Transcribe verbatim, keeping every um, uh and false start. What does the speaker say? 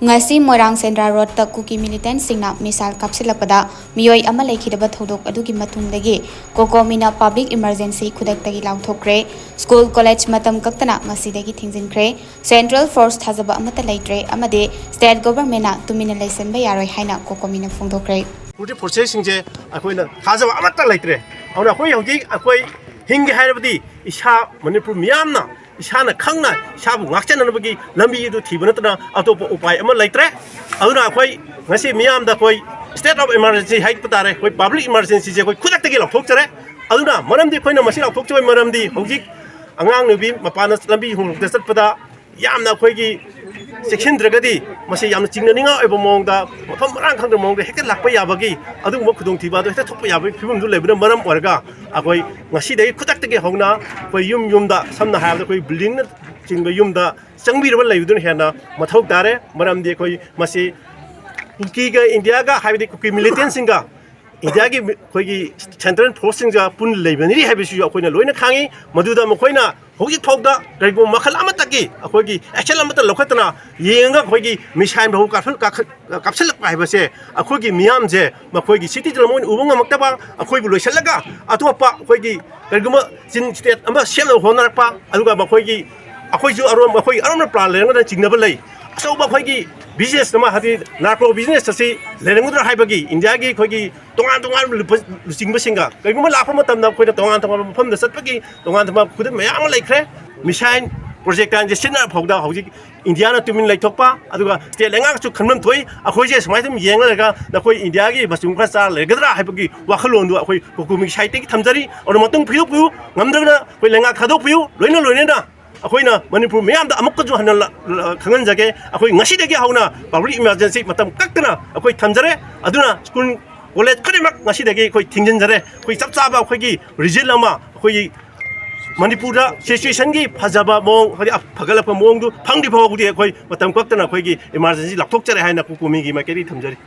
ꯉꯁꯤ ꯃꯣꯏꯔꯥꯡ ꯁꯦꯟꯗ꯭ꯔꯥ ꯔꯣꯗꯇ ꯀꯨꯀꯤ ꯃꯤꯂꯤꯇꯦꯟꯠꯁꯤꯡꯅ ꯃꯤꯁꯥꯏꯜ ꯀꯥꯞꯁꯤꯜꯂꯛꯄꯗ ꯃꯤꯑꯣꯏ ꯑꯃ ꯂꯩꯈꯤꯗꯕ ꯊꯧꯗꯣꯛ ꯑꯗꯨꯒꯤ ꯃꯇꯨꯡꯗꯒꯤ ꯀꯣꯀꯣꯃꯤꯅ ꯄꯕ꯭ꯂꯤꯛ ꯏꯃꯔꯖꯦꯟꯁꯤ ꯈꯨꯗꯛꯇꯒꯤ ꯂꯥꯎꯊꯣꯛꯈ꯭ꯔꯦ꯫ ꯁ꯭ꯀꯨꯜ, ꯀꯣꯂꯦꯖ ꯃꯇꯝ ꯀꯛꯇꯅ ꯉꯁꯤꯗꯒꯤ ꯊꯤꯡꯖꯤꯟꯈ꯭ꯔꯦ꯫ ꯁꯦꯟꯇ꯭ꯔꯦꯜ ꯐꯣꯔꯁ ꯊꯥꯖꯕ ꯑꯃꯠꯇ ꯂꯩꯇ꯭ꯔꯦ ꯑꯃꯗꯤ ꯁ꯭ꯇꯦꯠ ꯒꯣꯚꯔꯟꯃꯦꯟꯠꯅ ꯇꯨꯃꯤꯟꯅ ꯂꯩꯁꯤꯟꯕ ꯌꯥꯔꯣꯏ ꯍꯥꯏꯅ ꯀꯣꯀꯣꯃꯤꯅ ꯐꯣꯡꯗꯣꯛꯈ꯭ꯔꯦ꯫ ꯁꯦꯀ꯭ꯌꯨꯔꯤꯇꯤ ꯐꯣꯔꯁꯦꯁꯁꯤꯡꯁꯦ ꯑꯩꯈꯣꯏꯅ ꯊꯥꯖꯕ ꯑꯃꯠꯇ ꯂꯩꯇ꯭ꯔꯦ꯫ ꯑꯗꯨꯅ ꯑꯩꯈꯣꯏ ꯍꯧꯖꯤꯛ ꯑꯩꯈꯣꯏ ꯍꯤꯡꯒꯦ ꯍꯥꯏꯔꯕꯗꯤ ꯏꯁꯥ, ꯃꯅꯤꯄꯨꯔ ꯃꯤꯌꯥꯝꯅ ꯏꯁꯥꯅ ꯈꯪꯅ ꯏꯁꯥꯕꯨ ꯉꯥꯛꯆꯅꯅꯕꯒꯤ ꯂꯝꯕꯤ ꯑꯗꯨ ꯊꯤꯕ ꯅꯠꯇꯅ ꯑꯇꯣꯞꯄ ꯎꯄꯥꯏ ꯑꯃ ꯂꯩꯇ꯭ꯔꯦ꯫ ꯑꯗꯨꯅ ꯑꯩꯈꯣꯏ ꯉꯁꯤ ꯃꯤꯌꯥꯝꯗ ꯑꯩꯈꯣꯏ state of emergency ꯍꯥꯏꯕ ꯇꯥꯔꯦ, ꯑꯩꯈꯣꯏ ꯄꯕ꯭ꯂꯤꯛ ꯏꯃꯔꯖꯦꯟꯁꯤꯁꯦ ꯑꯩꯈꯣꯏ ꯈꯨꯗꯛꯇꯒꯤ ꯂꯥꯎꯊꯣꯛꯆꯔꯦ꯫ ꯑꯗꯨꯅ ꯃꯔꯝꯗꯤ ꯑꯩꯈꯣꯏꯅ ꯃꯁꯤ ꯂꯥꯎꯊꯣꯛꯆꯕꯒꯤ ꯃꯔꯝꯗꯤ ꯍꯧꯖꯤꯛ ꯑꯉꯥꯡ ꯅꯨꯄꯤ ꯃꯄꯥꯟꯗ ꯂꯝꯕꯤ ꯍꯣꯡꯗꯣꯛꯇ ꯆꯠꯄꯗ ꯌꯥꯝꯅ ꯑꯩꯈꯣꯏꯒꯤ ꯆꯦꯛꯁꯤꯟꯗ꯭ꯔꯒꯗꯤ ꯃꯁꯤ ꯌꯥꯝꯅ ꯆꯤꯡꯅꯅꯤꯡꯉꯥꯏ ꯑꯣꯏꯕ ꯃꯑꯣꯡꯗ, ꯃꯐꯝ ꯃꯔꯥꯡ ꯈꯪꯗꯕ ꯃꯑꯣꯡꯗ ꯍꯦꯛꯇ ꯂꯥꯛꯄ ꯌꯥꯕꯒꯤ ꯑꯗꯨꯒꯨꯝꯕ ꯈꯨꯗꯣꯡꯊꯤꯕ ꯑꯗꯨ ꯍꯦꯛꯇ ꯊꯣꯛꯄ ꯌꯥꯕꯒꯤ ꯐꯤꯕꯝꯗꯨ ꯂꯩꯕꯅ ꯃꯔꯝ ꯑꯣꯏꯔꯒ ꯑꯩꯈꯣꯏ ꯉꯁꯤꯗꯒꯤ ꯈꯨꯗꯛꯇꯒꯤ ꯍꯧꯅ ꯑꯩꯈꯣꯏ ꯌꯨꯝ ꯌꯨꯝꯗ, ꯁꯝꯅ ꯍꯥꯏꯔꯕꯗ ꯑꯩꯈꯣꯏ buildingꯅ ꯆꯤꯡꯕ ꯌꯨꯝꯗ ꯆꯪꯕꯤꯔꯕ ꯂꯩꯕꯗꯨꯅ ꯍꯦꯟꯅ ꯃꯊꯧ ꯇꯥꯔꯦ꯫ ꯃꯔꯝꯗꯤ ꯑꯩꯈꯣꯏ ꯃꯁꯤ ꯀꯨꯀꯤꯒ ꯏꯟꯗꯤꯌꯥꯒ, ꯍꯥꯏꯕꯗꯤ ꯀꯨꯀꯤ ꯃꯤꯂꯤꯇꯦꯟꯠꯁꯤꯡꯒ ꯏꯟꯗꯤꯌꯥꯒꯤ ꯃꯤ-, ꯑꯩꯈꯣꯏꯒꯤ ꯁꯦꯟꯇ꯭ꯔꯦꯜ ꯐꯣꯔꯁꯁꯤꯡꯒ ꯄꯨꯟꯅ ꯂꯩꯃꯤꯟꯅꯔꯤ ꯍꯥꯏꯕꯁꯤꯁꯨ ꯑꯩꯈꯣꯏꯅ ꯂꯣꯏꯅ ꯈꯪꯉꯤ꯫ ꯃꯗꯨꯗ ꯃꯈꯣꯏꯅ ꯍꯧꯖꯤꯛ ꯐꯥꯎꯗ ꯀꯔꯤꯒꯨꯝꯕ ꯃꯈꯜ ꯑꯃꯠꯇꯒꯤ ꯑꯩꯈꯣꯏꯒꯤ action ꯑꯃꯠꯇ ꯂꯧꯈꯠꯇꯅ ꯌꯦꯡꯉꯒ ꯑꯩꯈꯣꯏꯒꯤ missile ꯐꯥꯎ ꯀꯥꯞꯁꯤꯜ-, ꯀꯥꯞꯈꯠ-, ꯀꯥꯞꯁꯤꯜꯂꯛꯄ ꯍꯥꯏꯕꯁꯦ ꯑꯩꯈꯣꯏꯒꯤ ꯃꯤꯌꯥꯝꯁꯦ ꯃꯈꯣꯏꯒꯤ cityꯗ ꯃꯣꯏꯅ ꯎꯕ ꯉꯝꯃꯛꯇꯕ, ꯑꯩꯈꯣꯏꯕꯨ ꯂꯣꯏꯁꯤꯜꯂꯒ ꯑꯇꯣꯞꯄ ꯑꯩꯈꯣꯏꯒꯤ ꯀꯔꯤꯒꯨꯝꯕ ꯆꯤꯡ state ꯑꯃ ꯁꯦꯝꯅꯕ ꯍꯣꯠꯅꯔꯛꯄ, ꯑꯗꯨꯒ ꯃꯈꯣꯏꯒꯤ, ꯑꯩꯈꯣꯏꯁꯨ ꯑꯔꯣꯝ-, ꯑꯩꯈꯣꯏꯒꯤ ꯑꯔꯣꯝꯅ plan ꯂꯩꯔꯝꯒꯗ꯭ꯔꯥ ꯆꯤꯡꯅꯕ ꯂꯩ꯫ ꯑꯆꯧꯕ ꯑꯩꯈꯣꯏꯒꯤ business ꯑꯃ, ꯍꯥꯏꯗꯤ narco business ꯑꯁꯤ ꯂꯩꯔꯝꯒꯗ꯭ꯔꯥ ꯍꯥꯏꯕꯒꯤ ꯏꯟꯗꯤꯌꯥꯒꯤ ꯑꯩꯈꯣꯏꯒꯤ ꯇꯣꯉꯥꯟ ꯇꯣꯉꯥꯟꯕ ꯂꯨꯄ-, ꯂꯨꯆꯤꯡꯕꯁꯤꯡꯒ ꯀꯔꯤꯒꯨꯝꯕ ꯂꯥꯛꯄ ꯃꯇꯝꯗ ꯑꯩꯈꯣꯏꯅ ꯇꯣꯉꯥꯟ ꯇꯣꯉꯥꯟꯕ ꯃꯐꯝꯗ ꯆꯠꯄꯒꯤ ꯇꯣꯉꯥꯟ ꯇꯣꯉꯥꯟꯕ ꯈꯨꯗꯝ ꯃꯌꯥꯝ ꯑꯃ ꯂꯩꯈ꯭ꯔꯦ꯫ Missile projectileꯁꯦ ꯁꯤꯖꯤꯟꯅꯔ ꯐꯥꯎꯗ ꯍꯧꯖꯤꯛ ꯏꯟꯗꯤꯌꯥꯅ ꯇꯨꯃꯤꯟ ꯂꯩꯊꯣꯛꯄ, ꯑꯗꯨꯒ state ꯂꯩꯉꯥꯛꯁꯨ ꯈꯟꯐꯝ ꯊꯣꯛꯏ꯫ ꯑꯩꯈꯣꯏꯁꯦ ꯁꯨꯃꯥꯏꯅ ꯑꯗꯨꯝ ꯌꯦꯡꯉ ꯂꯩꯔꯒ ꯅꯈꯣꯏ ꯏꯟꯗꯤꯌꯥꯒꯤ ꯃꯆꯨꯝ ꯈꯔ ꯆꯥꯔ ꯂꯩꯒꯗ꯭ꯔꯥ ꯍꯥꯏꯕꯒꯤ ꯋꯥꯈꯜꯂꯣꯟꯗꯨ ꯑꯩꯈꯣꯏ ꯀꯣꯀꯣꯃꯤꯒꯤ side ꯇꯒꯤ ꯊꯝꯖꯔꯤ꯫ ꯑꯗꯨꯅ ꯃꯇꯨꯡ ꯐꯤꯗꯣꯛꯄꯤꯌꯨ, ꯉꯝꯗ꯭ꯔꯒꯅ ꯑꯩꯈꯣꯏ ꯂꯩꯉꯥꯛ ꯊꯥꯗꯣꯛꯄꯤꯌꯨ꯫ ꯂꯣꯏꯅ ꯂꯣꯏꯅꯅ ꯑꯩꯈꯣꯏꯅ ꯃꯅꯤꯄꯨꯔ ꯃꯤꯌꯥꯝꯗ ꯑꯃꯨꯛꯀꯁꯨ ꯍꯟꯅ ꯂ-, ꯂ-, ꯈꯪꯍꯟꯖꯒꯦ, ꯑꯩꯈꯣꯏ ꯉꯁꯤꯗꯒꯤ ꯍꯧꯅ public emergency ꯃꯇꯝ ꯀꯛꯇꯅ ꯑꯩꯈꯣꯏ ꯊꯝꯖꯔꯦ꯫ ꯑꯗꯨꯅ ꯁ꯭ꯀꯨꯜ, ꯀꯣꯂꯦꯖ ꯈꯨꯗꯤꯡꯃꯛ ꯉꯁꯤꯗꯒꯤ ꯑꯩꯈꯣꯏ ꯊꯤꯡꯖꯤꯟꯖꯔꯦ꯫ ꯑꯩꯈꯣꯏ ꯆꯞ ꯆꯥꯕ ꯑꯩꯈꯣꯏꯒꯤ result ꯑꯃ ꯑꯩꯈꯣꯏꯒꯤ ꯃꯅꯤꯄꯨꯔꯗ situationꯒꯤ ꯐꯖꯕ ꯃꯑꯣꯡ, ꯍꯥꯏꯗꯤ ꯐꯒꯠꯂꯛꯄ ꯃꯑꯣꯡꯗꯨ ꯐꯪꯗ꯭ꯔꯤ ꯐꯥꯎꯕꯗꯤ ꯑꯩꯈꯣꯏ ꯃꯇꯝ ꯀꯛꯇꯅ ꯑꯩꯈꯣꯏꯒꯤ emergency ꯂꯥꯎꯊꯣꯛꯆꯔꯦ ꯍꯥꯏꯅ ꯀꯣꯀꯣꯃꯤꯒꯤ ꯃꯥꯏꯀꯩꯗꯒꯤ ꯊꯝꯖꯔꯤ꯫